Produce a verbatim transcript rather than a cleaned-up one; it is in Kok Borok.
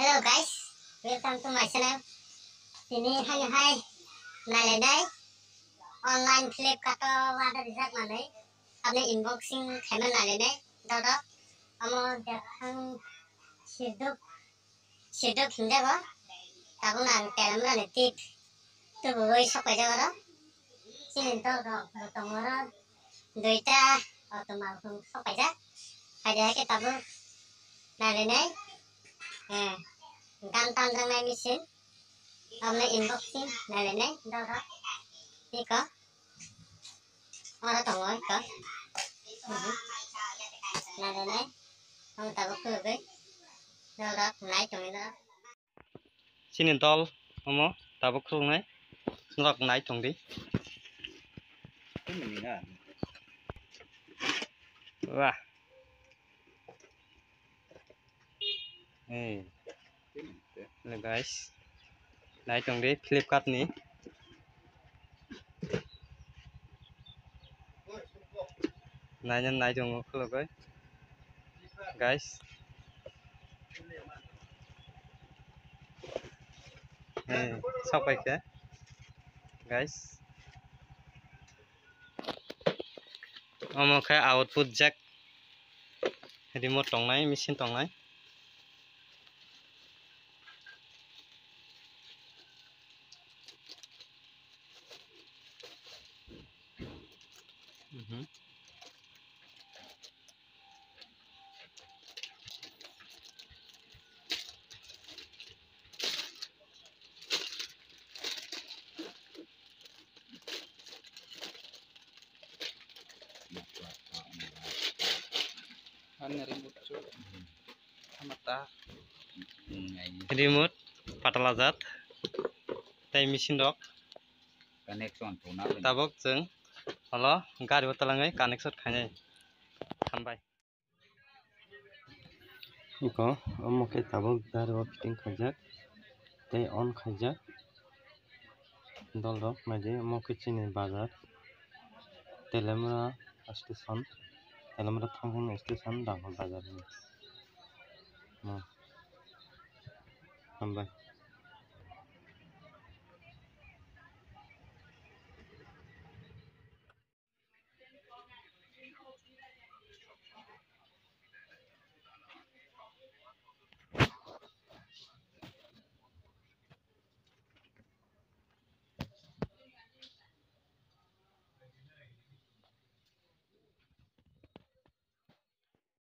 Hello guys, welcome to my channel. Tini hani hai nalainai online Flipkart o order rijak manwi aboni unboxing khaima nalainai doro. Amo dekhang sirduk sirduk hinjago. Tabuk ang telamrani tip tubuwi sok paijak oro. Chini dol rok bo tongo oro duita auto malkhung sok paijak. Phaidi hai khe tabuk nalainai, eh, gan tamjaknai machine. Aboni unboxing nalainai doro. Iko. Oro tongo iko. Mhm. Nalainai. Omo tabuk khulugwi. Doro nai tongwi doro. Chini dol omo tabuk khuluknai. Norok nai tongdi. Wah. Hey. Hello guys. Nai tongdi Flipkart ni. Naina nai tongo khulugwi. Guys. Hey, sok paikha. Guys. Omo khe output jack. Remote tongnai, machine tongnai. Mhm. Ani remote chu. Amata. Remote, patala jat. Tei machine rok. Connection thuna. Tabuk chwng holo gari o twlangwi connection khainai. Hambai. Iko, omo khe tabuk gari o fitting khaijak tei on khaijak. Dol rok naidi, omo khe chini bazar Telemra station, Telemra thangkhani station Dangkhol bazar. Hmm. Hambai.